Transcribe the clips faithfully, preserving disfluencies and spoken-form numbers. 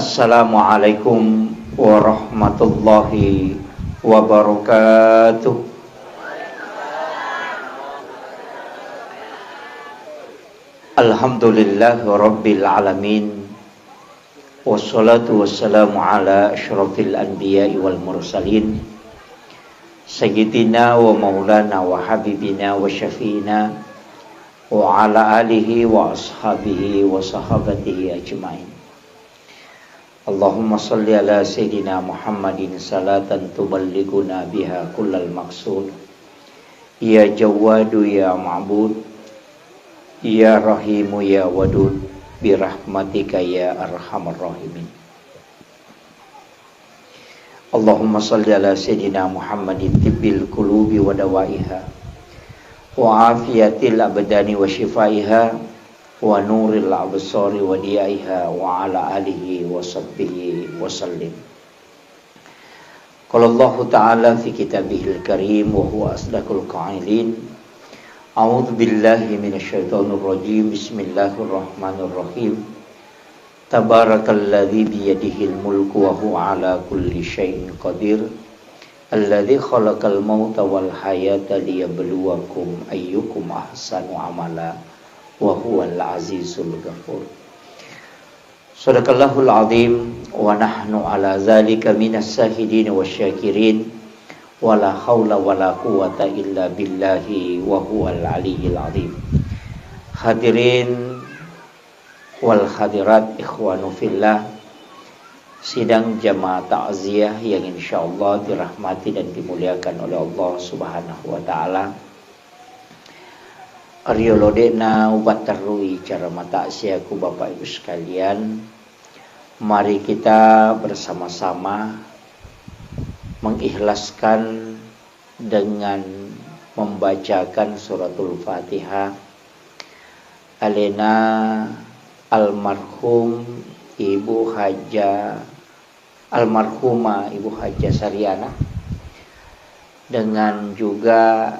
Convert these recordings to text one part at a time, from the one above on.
Assalamualaikum warahmatullahi wabarakatuh. Alhamdulillah rabbil alamin. Wassalatu wassalamu ala asyrafil anbiya'i wal mursalin. Sayyidina wa maulana wa habibina wa syafi'ina wa ala alihi wa ashabihi wa sahabatihi ajma'in. Allahumma salli ala Sayyidina Muhammadin salatan tuballighuna biha kullal maqsud. Ya Jawwadu ya Ma'bud, ya Rahimu ya Wadud, birahmatika ya arhamar rahimin. Allahumma salli ala Sayyidina Muhammadin tibbil qulubi wa dawaiha, wa afiyatil abdani wa shifaiha, wa nuril absari wa diyaiha, wa ala alihi wa sahbihi wa sallim. Qala Allahu ta'ala fi kitabihil karim wa huwa asdaqul qailin. A'udzu billahi minasyaitonir rajim. Bismillahirrahmanirrahim. Tabarakalladzi biyadihil mulku wa huwa ala kulli syai'in qadir. Alladzi khalaqal mauta wal hayata liyabluwakum ayyukum ahsanu amala wa huwal azizul ghafur. Sadaqallahul azim wa nahnu ala zalika minas syahidin wasyakirin. Wala haula wala quwwata illa billahi wa huwal aliyyil azim. Hadirin wal hadirat, ikhwanu fillah, sidang jamaah takziah yang insyaallah dirahmati dan dimuliakan oleh Allah Subhanahu wa taala. Riolo de'na upatterrui cara mataksiaku, Bapak Ibu sekalian, mari kita bersama-sama mengikhlaskan dengan membacakan suratul Fatihah alena almarhum Ibu Haja, almarhumah Ibu Haja Sariana, dengan juga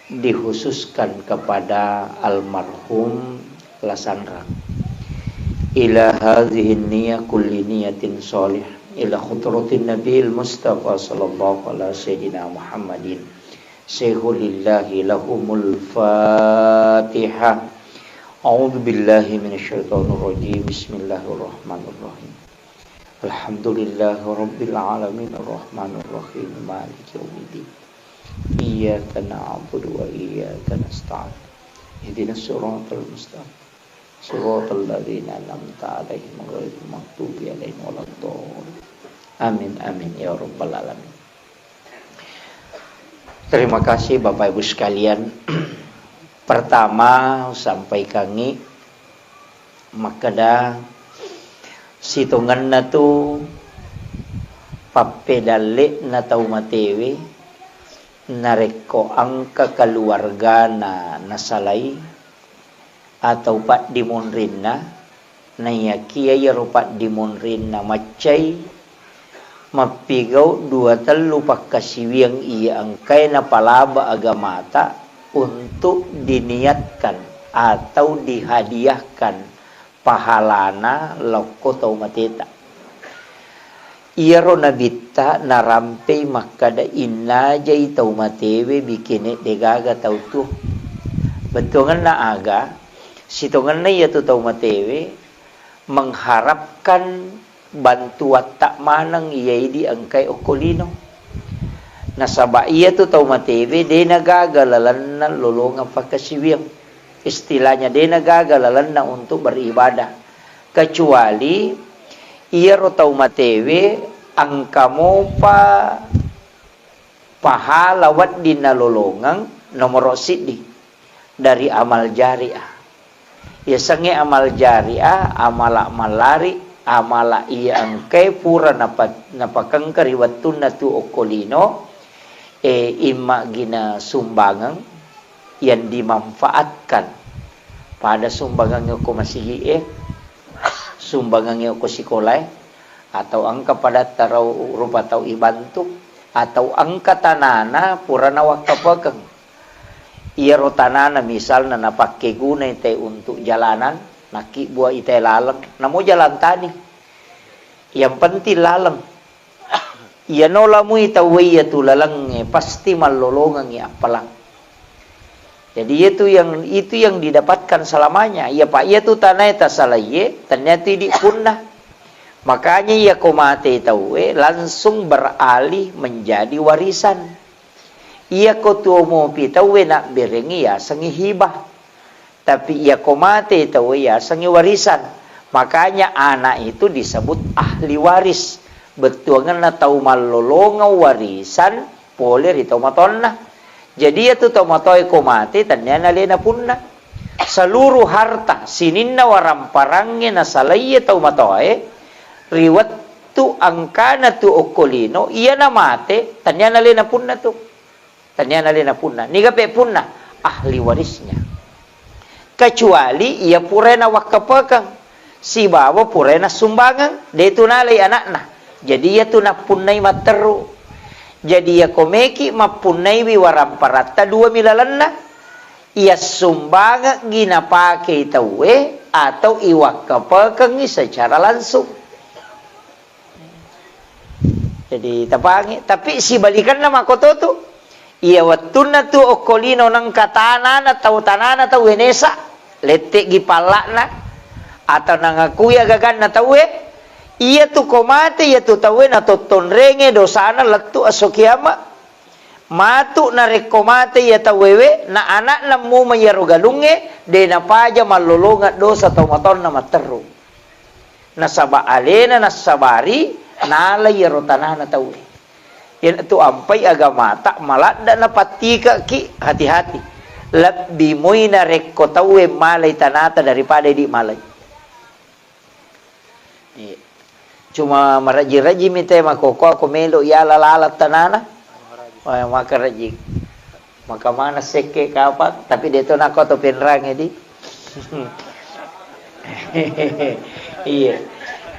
dikhususkan kepada almarhum Lasandra. Ila hadhihi niyah kulli niyatin shalih ila khudratin Nabil Mustafa sallallahu ala sayyidina Muhammadin. Saihulillahi lahumul Fatihah. A'udzu billahi minasyaitonir rajim. Bismillahirrahmanirrahim. Alhamdulillahi rabbil alamin, arrahmanir rahim, maliki yaumiddin. Iyyaka na'budu wa iyyaka nasta'in. Ihdinas siratal mustaqim. Siratal ladzina an'amta 'alaihim ghairil maghdubi 'alaihim waladdallin. Amin, amin, ya rabbal alamin. Terima kasih, Bapak Ibu sekalian. Pertama, sampaikangi makkeda, sitongenna tu pappedalle'na tau matewe, narekko engka keluargana nasalai atau paddimonrinna, naiyakiya iyaro paddimonrinna maccai mappigau dua tellu pakkasiwiang iya engkae napalaba agamata untuk diniatkan atau dihadiahkan pahalana lokko tau mateta. Iyaro nabitta narampei makkada, innajai tau matewe bikine degaga tau tuo. Bettuangenna aga, sitongenna iyatu tau matewe mengharapkan bantuatta maneng iya idi engkai okko lino. Nasaba iyatu tau matewe de nagaga lalenna lolongeng pakkasiwiang. Istilahnya de nagaga lalenna untuk beribadah. Kecuali iyaro tau matewe engka mopa pahala wedding nalolongeng, nomoro siddi dari amal jariah. Yasengnge amal jariah, amala mallari, amala iya engkae pura napa-, napakengka ri wettunna tu okko lino, e, imma gina sumbangeng yang dimanfaatkan pada sumbangengnge okko masigi'e, sumbangengnge okko sikolae, atau engka padatta rau rupa tau ibantu, atau engka tanana pura nawakkapekeng. Iyaro tanana misalna napakkegunai te untuk jalanan, nakkibbuai te laleng, namo jalan tani. Yang penting laleng. Iyano lamui tauwe iyatu lalengnge, pasti mallolongengngi appalang. Jadi, iyatu yang, itu yang didapatkan selamanya. Iya, Pak, iyatu tanae tasalaie, tennia tu idi punna. Makanya, iyako mate tauwe, langsung beralih menjadi warisan. Iyako tuo mopi tauwe nabberengngi, yasengngi hibah. Tapi iyako mate tauwe, yasengngi warisan. Makanya, anak itu disebut ahli waris. Bettuangenna tau mallolongeng warisan pole ri tau matoanna. Jadi, iyatu tau matoae ko mate, tennia nalena punna. Seluruh harta sininna waramparangnge nasalaiye tau matoae, ri wettu engkana tu okko lino, iyana mate, tennia nalena punna tu. Tennia nalena punna. Niga pe punna? Ahli warisnya. Kecuali iya purae nawakkapekeng sibawa purae nassumbangeng, de tu nalai anakna. Jadi, iyatu nappunnai matteru. Jadi, iyako meki mappunnaiwi waramparatta duami lalenna, iyassumbangenggi napakei tauwe atau iwakkapekengngi secara langsung. Jadi, tapangi, tapi sibalikanna makoto tu. Iya wettunna tu okko lino nengka tanana tau, tanana tau wenesa, lette'gi palla'na, atau nangakui agaganna tauwe, iya tu ko mate, iya tu tauwe natottonrenge dosana lettu esso kiama. Matu narekko mate iya tauwewe, na ana'na muma iyaro galungnge, de napaja mallolongeng dosa tau mataonna matteru. Nasaba alena nassabari nala iyaro tanana tauwe. Iyanatu ampai agamata maladda napattikaki, hati-hati. Lebbi moi narekko tauwe malai tanata daripada idi malai. Iya. Cuma maraji-raji mi te makkokkoe ko melo iala laleng tanana. Wah, maka raji. Maka mana sekke kapang, tapi de to nako to penrange di. Iya.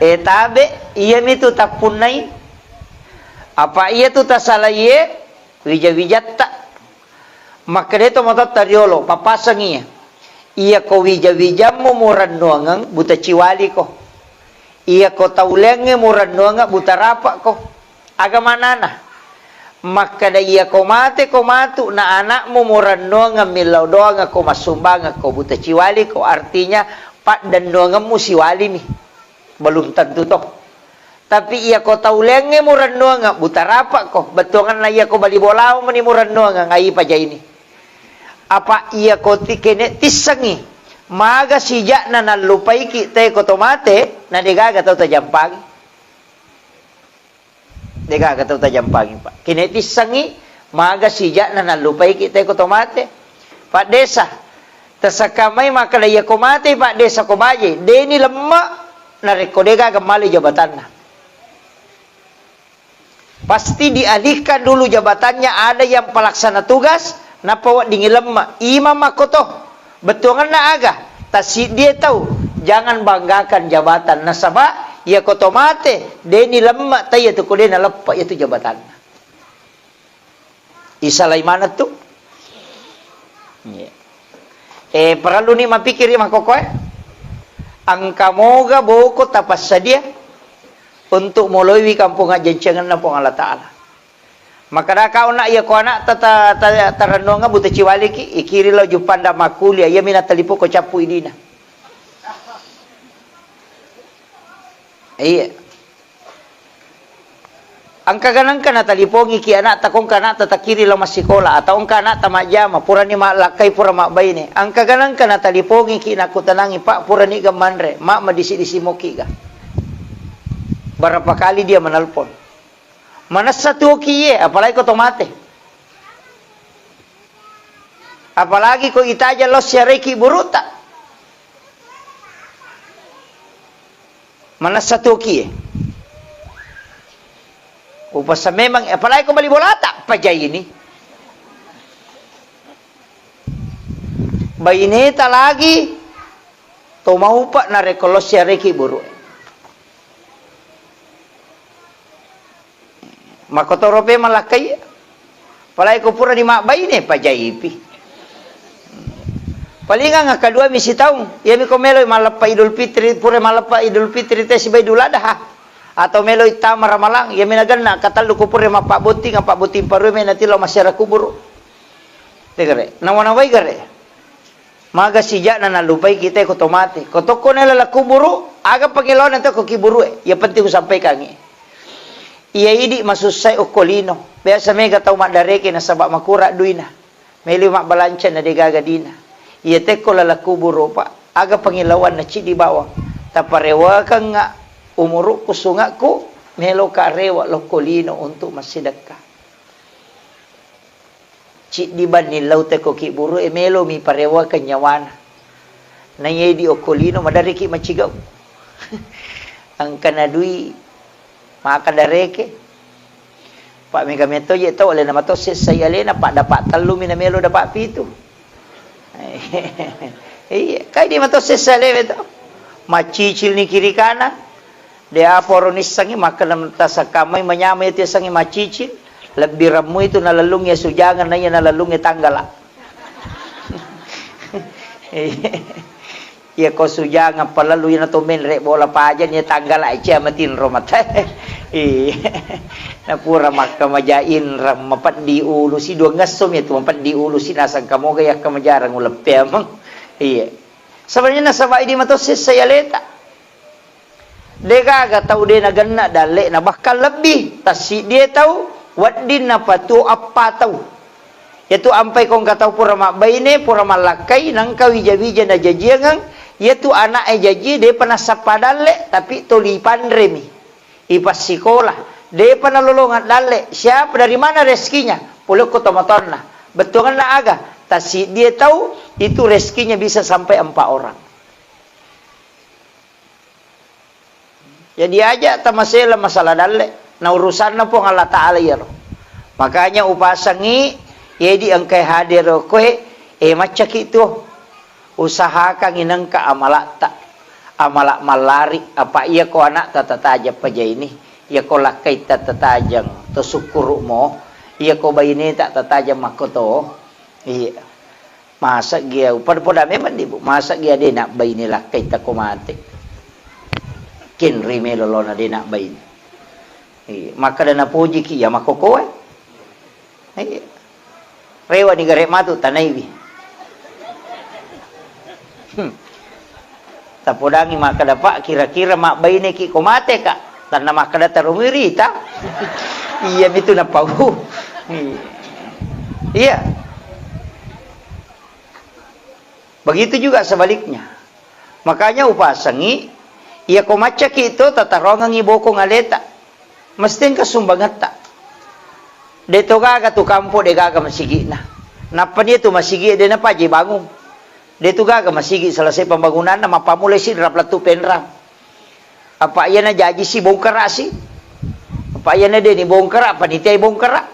Eh, tabe, iya mi tu tappunnai. Apa iya tu tasala iye, wija-wijatta. Makkeda to matotta riolo, pappasengngi iya. Iyako wija-wijammu murennuangeng, buta ciwaliko. Iyako tauleangnge murennuangeng, buta rapakko. Aga manana? Makkeda iyako mateko matu na anakmu murennuangeng millau doangekko massumbangekko, buta ciwaliko, artinya paddennuangemmu siwalimi. Belum tentu to. Tapi iyako tauleangnge murennuangeng, buta rapakko. Bettuangenna iyako bali bolau meni murennuangeng, ai pajaini. Apa iyako ti-, kene tissengngi, maga sijakna nallupaiki teko to mate, na degaga tau tajampangi. Degaga tau tajampangi, Pak. Kene tissengngi, maga sijakna nallupaiki teko to mate. Pak Desa, tasakka mai makkeda iyako mate Pak Desa ko baje, deni lemme narekko degaga male jabatanna. Pasti dialihkan dulu jabatannya, ada yang pelaksana tugas, nappa weddingngi lemme. Imang makkoto. Bettuangenna aga? Tassiddie tau, jangan banggakan jabatan. Nasaba, iyako to mate, deni lemme, taiyatu ko de naleppa iyatu jabatanna. Isalai maneng tu. Iya. Eh, parelluni mappikiri makkokkoe. Engka moga boko tapassadia untuk moloiwi kampong ajjancengenna Puang Allah Ta'ala. Makkadaka onna iyako anakta ta-, ta-, tarennuangeng buta ciwaliki, ikiri lao juppanda makkulia, iyami natalipoko cappu idina. Iya. Engka ganengka natalipongiki anakta, ko engka anakta takkiri lao massikola, atau engka anakta majjama, purani mallakkai, pura mabbaine. Engka ganengka natalipongiki nakkutanangi, "Pak, puraniga manre, ma madisi-disi mokiga?" Berapa kali dia menelpon. Manessa tuoki iye, apalagi ko to mate. Apalagi ko itaja lao siareki buruta. Manessa tuoki iye. Upasa memang, apalagi ko bali bolata, pajaini. Baineta lagi to maupa narekko lao siareki buru. Makkotoro pe malakkai. Apalagi ko purani mabbaine, pajaipi. Palingang akkadua mi sitaung, iyami ko melo malleppa Idul Fitri, pura malleppa Idul Fitri te siba Idul Adha. Atau melo ittama ramalang, iya menagenna katellu ko pura mappabbotting, appabbotting parue mena tilo massiara kuburu. Tegare, nawa-nawai gare. Maga sija'na nallupai kita ko to mate. Ko tokko nela la kuburu, aga pangeloanna to ko kiburue. Iya penting usampaikangi. Iya idi masussai okko lino. Biasa mega tau maddareke nasaba makura duina. Melo mabbalanca na degaga dina. Iya tekko lala kuburu, Pak. Aga pangilawanna ciddi bawang. Taparewakengnga umurukku sungakku, meloka rewa lokko lino untuk massidekka. Ciddi banni lau tekko kiburu e melo mi parewakeng nyawana. Naiya idi okko lino madariki macigau. Engkana dui maka dareke. Pak mega metto je tau alena mato sessai alena, Pak dapat tellu mi na melo dapat pitu. Iya, kai di mato sessai alena to. Macicil ni kiri kanan. De apa ro nissengi makkeda tasakkamai manyamai itu yasengi macicil. Lebbi remmu itu nalellungi sujangeng naiya nalellungi tanggala. Iya. Iya ko sujangeng palellu ina to menre bola paja ni tanggala cia matinro mata. Iya. Napura makkamaja inreng mapeddi ulu si dua ngesso mi tu mapeddi ulu si nasang kamoga yakkamajarang uleppeameng. Iya. Sebenarnya nasaba idi mato sessa aleta. Degaga tau de nagenna dalle'na, bahkan lebbi, tassiddie tau, wedding napatuo eppa tau. Yatu ampai ko engka tau pura mabbaine, pura mallakkai, nengka wija-wija najajiangeng, yatu ana'e jajie depa nassappa dalle, tapi toli ipanremi, ipassikola, depa nalolongeng dalle, siapa, dari mana rezekinya? Pole ko tomatoanna. Bettuangenna aga? Tassiddie tau, itu rezekinya bisa sampai empat orang. Jadi aja tamasela masalah dalle, na urusanna Puang Allah Ta'ala iyaro. Makanya upasangi, yedi engkai hadir koe, eh, maccaki tuo. Usahakangi nengka amalatta. Amala mallari, apa iya ko anakta tatajang pajaini, iya ko lakkaitta tatajang, to sukkuru'mo, iya ko baineta tatajang makkoto. Iya. Masa gia, pada-pada memang di, Bu. Masa gia de nabbaine lakkai tako mate. Kenri melo lona de nabbaine. Iya, makkeda napojiki iya makkokoe. Iya. Rewa ni gare matu tanaiwi. Hmm. Tapodangi makkeda, "Pak, kira-kira mabbaineki ko mate, Kak?" Tanna makkeda, "Tarumui rita." Iya mitu napau. Iya. Iya. Begitu juga sebaliknya. Makanya upasangi, iya ko maccaki to tatarongengi bokong aleta. Mesti engka sumbangetta. De to gaga tu kampo de gaga masigi'na. Nappa nia tu masigi de napaji bangung. De tu gaga masigi selesai pembangunanna, mappamulai si rap lettu penrang. Apa iyana jaji si bongkara si? Apa iyana de ni bongkara, panitia bongkara?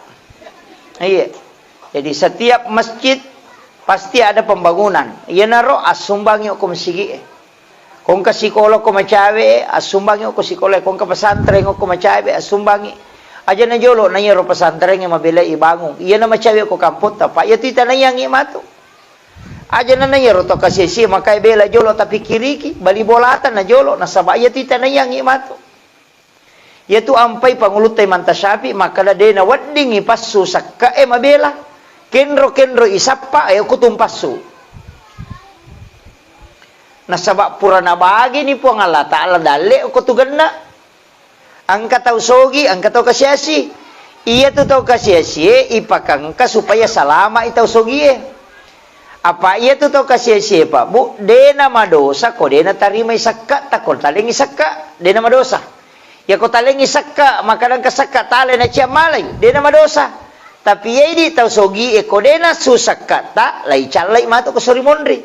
Iya. Jadi setiap masjid pasti ada pembangunan. Iyanaro assumbangi ko masigi e. Kongka sikola ko macawe, assumbangi ko sikola, kongka pesantren ko macawe, assumbangi. Aja na jolo na iyaro pesantren mabela ibangung. Iyana macawe ko kampotta, Pak, iya tu itanaiangi matu. Aja na iyaro to kasiasi makai bela jolo, tapi kiriki, bali bolata na jolo, nasaba iya tu itanaiangi matu. Iyatu ampai pangulutta Imam Tasyafi makkeda de naweddingngi passu sekke'e mabela. Kenro-kenro isappa e okko tumpassu. Nasaba pura nabagini Puang Allah Ta'ala dalle okko tugenna. Engka tau sogi, engka tau kasiasi. Iyatu tau kasiasie ipakengka supaya salama i tau sogie. Apa iyatu tau kasiasie, Pak, Bu, de namadosa ko de natarimai sekka, tako talengi sekka, de namadosa. Iya ko talengi sekka, maka engka sekka tale na cia malai, de namadosa. Tapi iya idi tau sogi e ko de nassu sekka ta, lai callai matu ko sori monri.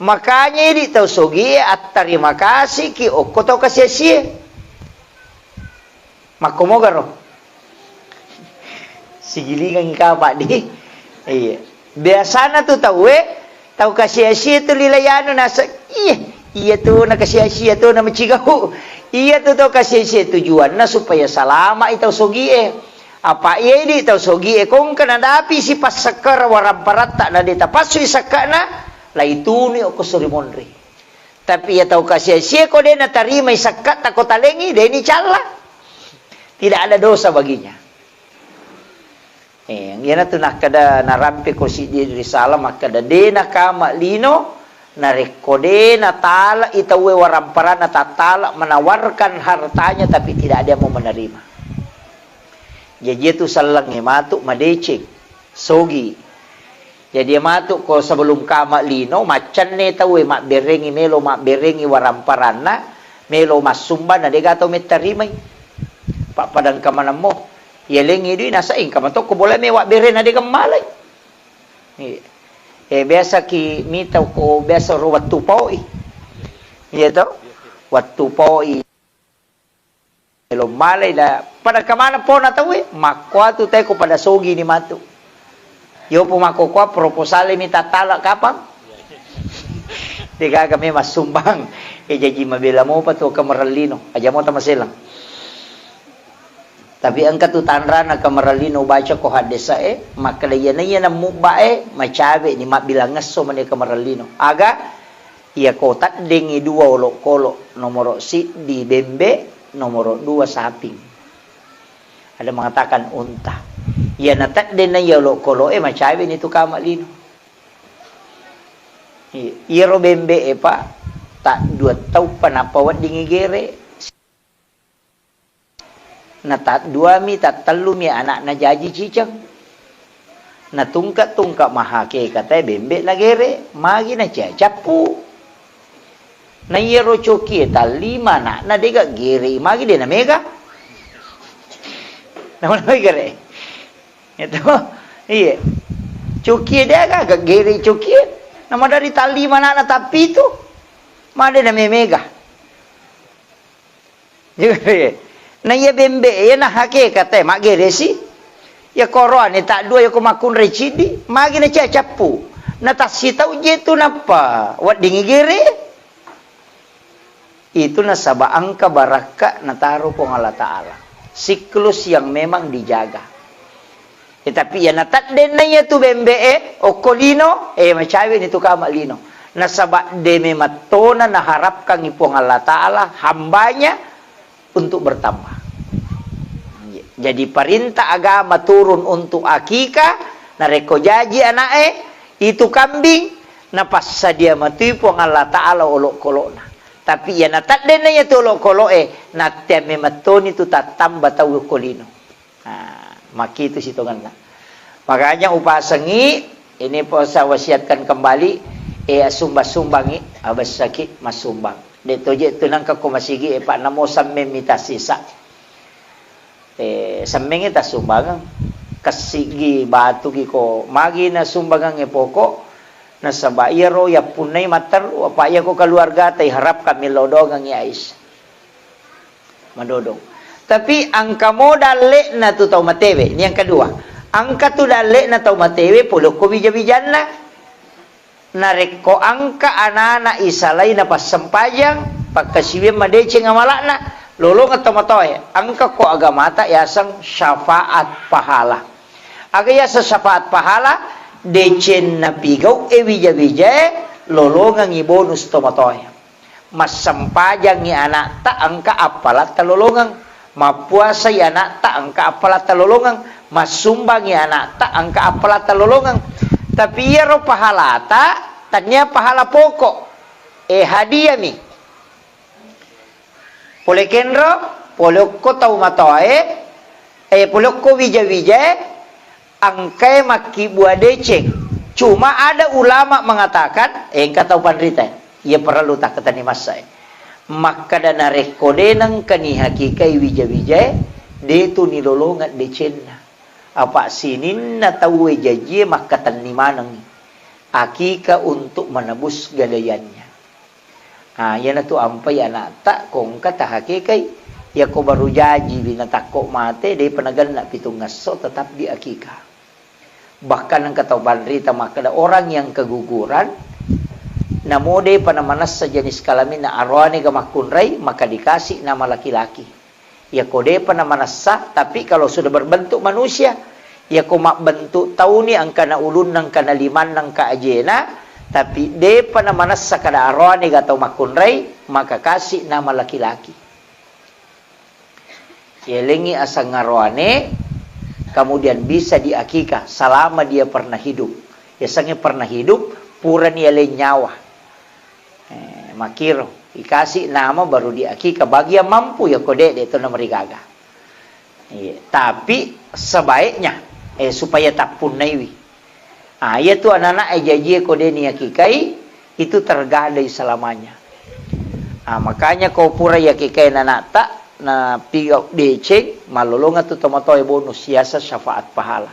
Makanya idi tau sogi e attarima kasih ki okko tau kasiasie. Makkomogaro. Sigilingengngi kapa di. Iya. Biasana tu tauwe, tau kasiasi tu lilai anu nase-, iya, iya tu na kasiasi, iya tu na macigau. Iya tu tau kasiasi tujuanna supaya salama i tau sogie. Apa iya idi tau sogie kongka nadapi si passekkara waramparatta na de tapassui sekkana, lai tunu okko sori monri. Tapi iya tau kasiasie ko de natarimai sekkatta ko talengi, de ni calla. Tidak ada dosa baginya. Eh, iyanatu nakkeda, narampeko siddi risalah makkeda, de nakama lino narekko de natalai tauwe waramparanna, tattala menawarkan hartanya tapi tidak ada yang mau menerima. Jaji itu sellengnge matu madeceng, sogi. Jadi matu ko sebelum kama lino, maccanne tauwe mabberengi, melo mabberengi waramparanna, melo massumbang na dega tau mettarimai. Pappadang kamanammo, yalengi dui nasa engka matokko bola mewa berena dega malai. Iya. Eh, biasa ki mita ko biasa ro wettu poi. Iya to? Wettu poi. Melo malai da pada kamana pona tauwe, makkuatu teko pada sogi ni matu. Yopo makkokoa proposal mi tattala kapang. Degaga memang sumbang. Eh, jaji mabela mopa tu kamarellino. Aja mo tamaselang. Tapi engka tu tanrana kamarellino baca ko haddesa e, makkeda iyana iyana mubba e, macawe ni mabbilang esso mane kamarellino. Aga Iyako teddengngi dua olokolo, nomoro siddi bembe, nomoro dua saping. Ada mengatakan unta. Iya nateddenna iya olokolo e macawe ni tu kama lino. Iya, iyaro bembe e pa tak dua tau pa nappa weddingi gere. Natadduami, tattellumi ana'na jaji ciceng. Natungka-tungka mahakekatae bembe nagere, magi nacia cappu. Na iyaro cokie tallima ana'na dega gere, magi de namega. Nama-nama gere. Itu, iye. Cokie de aga gere cokie. Nama dari tallima ana'na tappitu. Made namemega. Na iya bembe iya na hakekate maggeresi. Iya koroane taddua iya ko makkunrai ciddi, magi na cia cappu. Na tassitau je tu nappa weddingi gere. Itu nasaba engka barakka nataro Puang Allah Ta'ala. Siklus yang memang dijaga. Eh, tapi iya nateddenna iya tu bembe e, okko lino, eh, macawe ni tu kama lino. Nasaba de memettona naharapkangi Puang Allah Ta'ala hambanya untuk bertambah. Jadi perintah agama turun untuk akikah, narekko jaji ana'e, itu kambing, napassadia matui Puang Allah Ta'ala olokkolokna. Tapi iya nateddenna iya tu olokoloke, nattea memettoni tu tattamba tau okko lino. Nah, makitu sitongenna. Makanya upasengi, ini pun saya wasiatkan kembali, eh, sumbang-sumbangi, abessaki massumbang. De toje tu nangka ko masigi, eh, Pak, namo semmeng mita sisa. Eh, semmengi tassumbangeng. Kessigi batugi ko magi nasumbangengnge poko, nasaba iyaro yappunnai matteru, apa iya ko keluargata iharapkan millau doangengngi Aisyah. Madodong. Tapi engka mo dalle'na tu tau matewe. Ini yang kedua. Engka tu dalle'na tau matewe pole okko wija-wijanna. Narekko engka anana isalai napassempajang, pakkasiwiang madeceng amala'na, lolongeng tomatoae. Engka ko agamata yaseng syafaat pahala. Aga yaseng syafaat pahala? Decenna pigau e wija-wijae, lolongengngi bonus tomatoae. Massempajangngi ana'ta engka appalatta lolongeng, mappuasai ana'ta engka appalatta lolongeng, massumbangngi ana'ta engka appalatta lolongeng. Tapi iyaro pahalata, tania pahala pokok, eh, hadiami. Pole kenro, pole okko tau matoae, eh, pole okko wija-wijae, engkae makkibbua deceng. Cuma ada ulama mengatakan, eh, engka tau panrita, iya perlu takkatani massa e. Makkada narekko de nengkani hakikai wija-wijae, de tu nilolongeng decenna. Apa sininna tauwe jajie makkatenni manengngi akika untuk menebus gadaiannya. Ah, iyanatu ampai ana'ta ko engka tahakekai. Iyako baru jajiwi natakko mate, depa nagenna pitungngesso, tetap diakika. Bahkan engka tau panrita makkeda, orang yang keguguran, namo depa namanessa jenis kelaminna, aroane ga makkunrai, maka dikasih nama laki-laki. Iyako depa namanessa, tapi kalau sudah berbentuk manusia, iyako mabbentuk tauni, engkana ulunna, engkana limanna, engka ajena, tapi depa namanessa kada aroane ga tau makkunrai, maka kasih nama laki-laki. Yalengngi aseng aroane, kemudian bisa diakikah selama dia pernah hidup. Yasengnge pernah hidup, purani yaleng nyawa. Eh, makkiro, ikasi nama baru diakikah bagi yang mampu, ya ko de, de to namarigaga. Iya, tapi sebaiknya, eh, supaya tappunnaiwi. Ah, iya tu anak-anak e jajie ko de niakikai, itu tergadai selamanya. Ah, makanya ko pura yakikai anakta, na pigau deceng, malolonga tu tomatoe bonus, siasa syafaat pahala.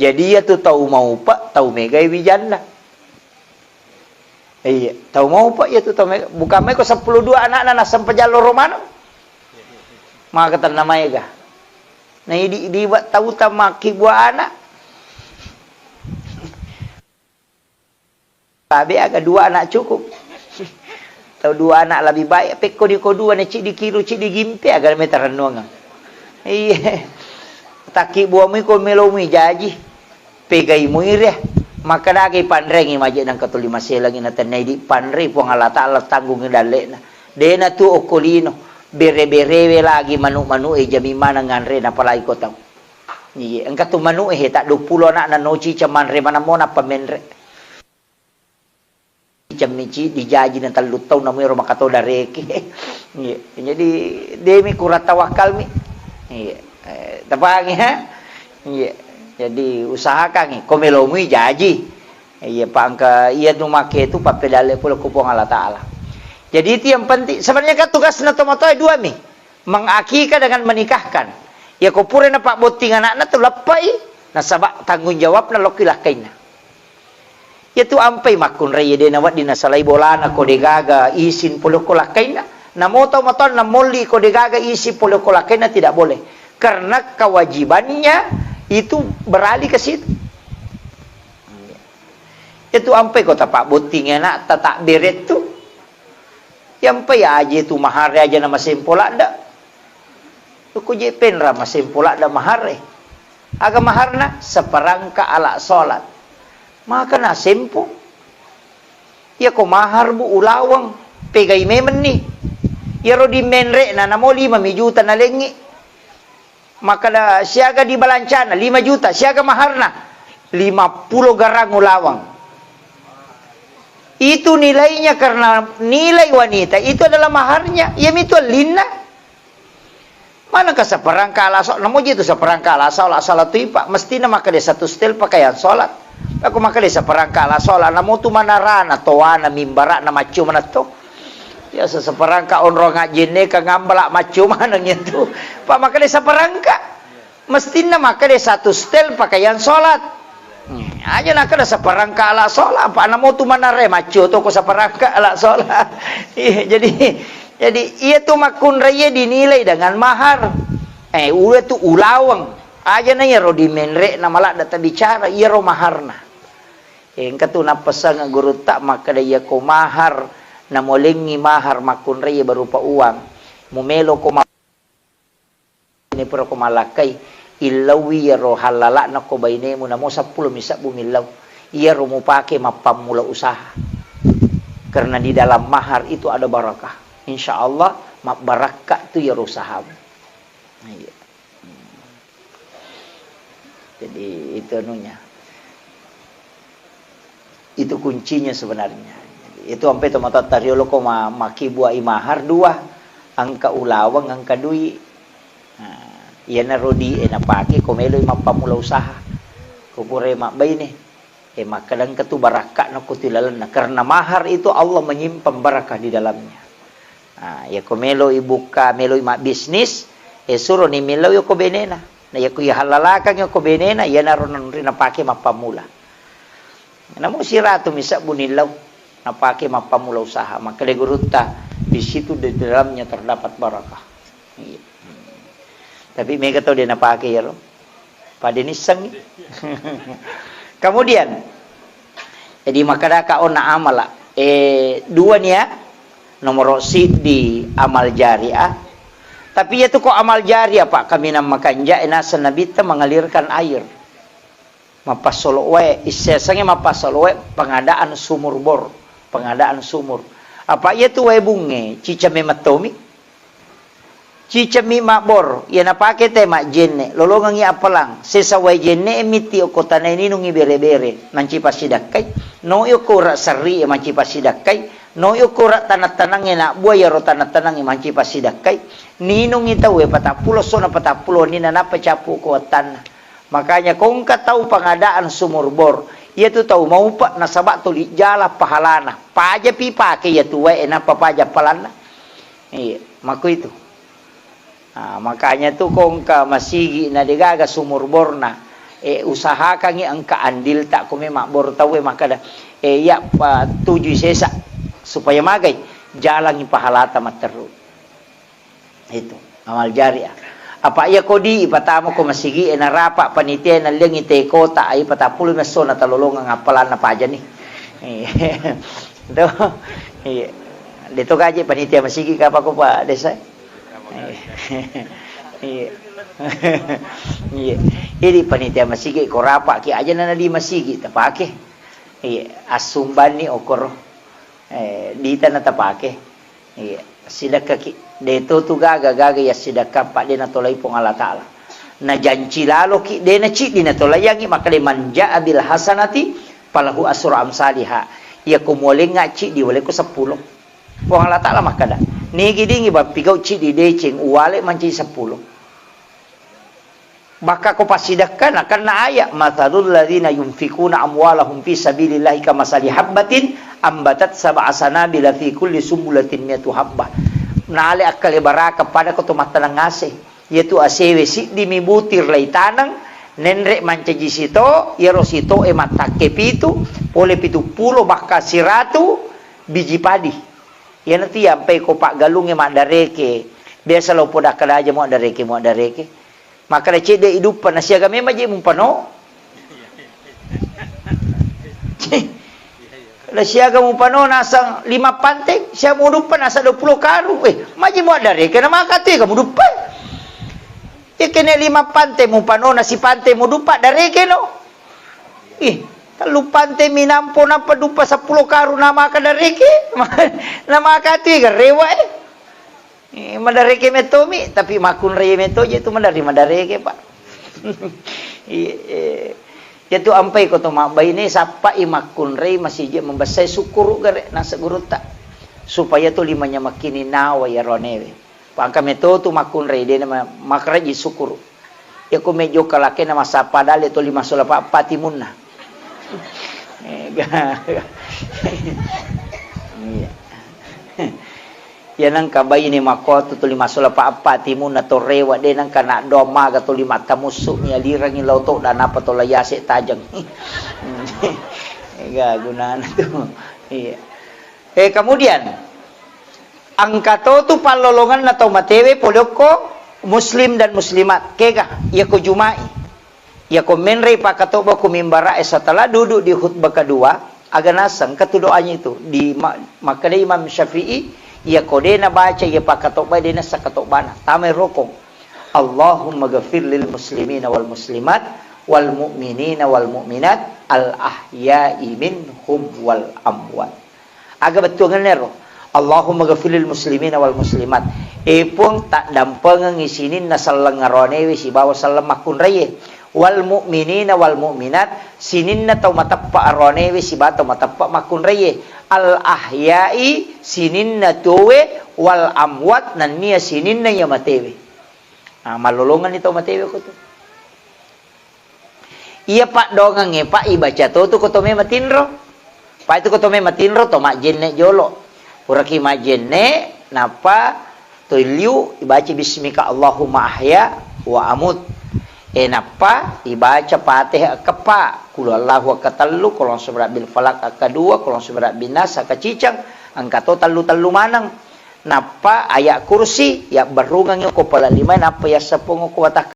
Jadi iya tu tau maupa, tau megai wijanda. Iya, tau maupa iya tu tau mega. Bukan mai ko seppulo dua anakna nasempajang loro maneng. Maka tenna maega. Na idi diwa tau tamakki bua anak. Tabe aga dua anak cukup. Tau dua anak lebih baik. Pekko di ko dua ne cidi kiru cidi gimpe aga meta rennuang. Iya. Takki buamui ko melomui jaji. Pegai muire, makkadaki panrengi maje nangka tuli maselangi natennai di panrei Puang Allah Ta'ala tanggungi dalle'na. Dena tu okko lino, bere-berewe lagi manu-manu e jami maneng nganre napalagi ko tau. Iye, engka tu manu e he tak dua puluh anak na noci camanre manammo nappa menre. Cemmici dijaji na tellu taung namuero makato dareke. Iya. Jadi demi kurang tawakkalmi. Iya. Eh, tepangi ha? Iya. Jadi usahakangi ko melomui jaji. Iya, pangka iya nu make tu pappedalle pole ku Puang Allah Ta'ala. Jadi itu yang penting. Sebenarnya kan tugasna tomatoa dua mi. Mengakikah dengan menikahkan. Ya ko pura napabbotting anakna tu leppai, nasaba tanggung jawabna lokki lakkainna. Iyatu ampai makkunrai de nawedding nasalai bolana ko degaga isin pole ko lakkainna. Namo tau matoanna molli ko degaga isin pole ko lakkainna tidak boleh. Karena kewajibannya itu beralih ke situ. Iyatu ampai ko tapabbotting anakta tabbere tu. Iyampai aje tu mahare aja na masempo ladda. Ko je penra masempo ladda mahare. Aga maharna? Seperangkat alat sholat. Maka na sempo. Iya ko mahar bu ulaweng. Pegai memenni. Iyaro di menre na namo lima mi juta nalengi. Makkeda, siaga dibalancana? Lima juta. Siaga maharna? Lima puluh garang ulaweng. Itu nilainya karena nilai wanita itu adalah maharnya. Iya mitu ellinna. Manengka seperangka ala so-, namuji itu seperangka ala so-, ala salat tu ipa. Mestina makkeda satu setel pakaian sholat. Aku makkeda seperangka ala sholat, namo tu manarana, toana, mimbarana, maccio manetto. Ya, se-, seperangka onrong ajjenne ka ngambala maccio maneng itu. Pak makkeda seperangka. Mestinna makkeda satu setel pakaian sholat. Hmm, aja nakkeda seperangka ala sholat, Pak namo tu manare maccio to ko seperangka ala sholat. Iya, jadi, jadi iya tu makkunrai dinilai dengan mahar. Eh, ula tu ulaweng. Aja na iyaro di menre na maladda tabicara, iyaro maharna. Engka tu nappesang gurutta makkeda, iya ko mahar, namolengngi mahar makkunrai berupa uang. Mumelo ko ma-, ini pura ko malakkai, illauwi iyaro hallalakna ko bainemu, namo seppulo mi sebbu millau. Iyaro mupake mappammula usaha. Karena di dalam mahar itu ada barakah. Insya Allah, mabbarakka tu iyaro usahamu. Iya. Jadi, itu anunya. Itu kuncinya sebenarnya. Itu ampe tomatoatta riolo ko ma-, makkibua i mahar dua, engka ulaweng, engka dui. Nah, iyanaro di e napake ko meloi mappammula usaha. Ko pura mabbaine. Eh, makkeda engka tu barakka'na ko tu lalenna. Karena mahar itu Allah menyimpan barakah di dalamnya. Ah, yako melo ibukka, melo mabbisnis, eh, suroni millau yako benena. Nah, yako ihallalakang yako benena, iyanaro nanri napake mappammula. Namu siratu misabbu nillau napake mappammula usaha. Makkeda gurutta, di situ di dalamnya terdapat barakah. Iya. Tapi mega tau de napake iyaro. Pada nissengngi. Kemudian, jadi makkedaka onna amala. Eh, dua nia, nomoro siddi amal jariah. Tapi iyatu ko amal jariah, Pak, kaminang makanja, eh, naseng Nabitta mengalirkan air. Mappassolo wae, issesangnge mappassolo wae, pengadaan sumur bor, pengadaan sumur. Apa iyatu wae bungnge, cica memettomi. Cicemmi mabbor, iya napake te majjenne, lolongengngi appelang, sesa wae jenne e mitti okko tanae ninungngi bere-bere, manci passidakkai, noi okko ura serri e manci passidakkai, noi okko ura tanang-tanangnge nabbua iyaro tanang-tanangnge manci passidakkai, ninungngi tau e patappulo essona patappulo wenninna nappa cappu okko wettanna. Makanya ko engka tau pengadaan sumur bor, iyatu tau maupe nasaba tuli jala pahalana. Pajapi pake iyatu wae e nappa paja appelanna. Iya, makkuitu. Ah, makanya tu ko engka masigi na degaga sumur borna, eh, usahakangngi engka andilta ko me mabbor tau e makkeda, eh, iya patujui sesa supaya magai jalangngi pahalata matteru. Itu amal jariah. Apa iya kodi ipatama ko masigi e narapa panitia e nalliangngi te kota, ai patappulo mi essona talolongeng appalanna pajani. Iya. Tuh. Iya. Deto gaji panitia masigi kapa ko Pak Desa? Iya. Iya. Iya. Jadi panitia masigi ko rapa ki aja nana di masigi tapake. Iya, assumbanni okoro. Eh, dita na tapake. Iya, sidekkaki. Deto tu gaga-gaga iya sidekka pa de natolai Puang Allah Taala. Najanci laloki de naciddi natolaiangngi makkeda man jaa bil hasanati falahu asru amsaliha. Iya ko mualengnga ciddi waleko seppulo. Puang Allah Taala makkeda, nigi dingi bappigau ciddi deceng uwale mancaji seppulo. Bakka ko passidekka nakenna ayat, "Matsalul ladzina yunfikuna amwalahum fi sabilillahi kamasali habbatin ambatat sab'a sanabila fi kulli sumbulatin miatu habbah." Nale akkale baraka pada ko to mattaneng ase. Iyatu asewe siddi mi butir laitaneng, nenre mancaji sito, iyaro sito e mattakke pitu, pole pitu pulo bakka siratu biji padi. Iyanatu yampai ko paggalungnge maddareke. Biasa lo poda kada aja muaddareke, muaddareke. Makkeda cedde iduppa, na siaga memang je mupano. Na siaga mupano nasang lima pante, sia muduppa nasang dua puluh karung. Eh, maji muaddareke na maka tu kamu duppa. Ikene lima pante mupano na si pante muduppa dareke no. Ih, tellu pante minampo nappa duppa seppulo karung na maka dareke. Na maka tu garewa eh. Eh, madareke mettomi, tapi makkunrai metto je tu madari madareke, Pak. Iya, eh. Iyatu ampai ko to mabbaine sappai makkunrai masiji membessai sukkuru gare nasa gurutta. Supaya to limanya makkini nawa ya ronewe. Pangka metto tu makkunrai dena ma-, makaraji sukkuru. Iyako mejjo kalakena massappa dalle toli massola pa-, pati munna. Eh, ga-, iya. Iya nengka baine makkotu toli massola pa-, pati munna to rewa de nengka naddoang maga toli mattamussu ni alirangi lao to da napa to layase tajeng. Ga gunana tu. Iya. Eh, kemudian, engka to tu pallolongenna tau matewe pole okko muslim dan muslimat. Kega, iyako Juma'i. Iyako menrei pakkatobba ku mimbara'e setelah duduk di khutbah kedua, aga naseng, engka tu doanya itu. Di ma-, makkedai Imam Syafi'i, iyako de nabaca iya pakkatobba, de nassa katobbana. Tamai rokong. Allahumma ghafir lil muslimina wal muslimat, wal mu'minina wal mu'minat, al ahya'i minhum wal amwat. Aga bettuangenna ero? Allahumma ghafirlil muslimina wal muslimat. E Puang, taddampengengngi sininna selleng aroanewe sibawa selleng makkunraie. Wal mu'minina wal mu'minat, sininna tau mateppa aroanewe sibawa tau mateppa makkunraie. Al ahya'i, sininna tuowe, wal amwat, nennia sininna iya matewe. Ah, mallolongenni tau matewe ko tu. Iya paddoangengnge, Pak, ibaca to tu ko to mema tinro. Pak, itu ko to mema tinro, to majjenne jolo. Puraki majjenne, nappa to liu ibaca bismika Allahumma ahya wa amut. E, nappa ibaca Fatihah akeppa, Qul huwallahu akatellu, Qul a'udzu birabbil falaq akkedua, Qul a'udzu birabbin nas akeciceng, engka to tellu-tellu maneng. Nappa ayat kursi, ya berrungang ko pala lima, nappa ya sepung ko watak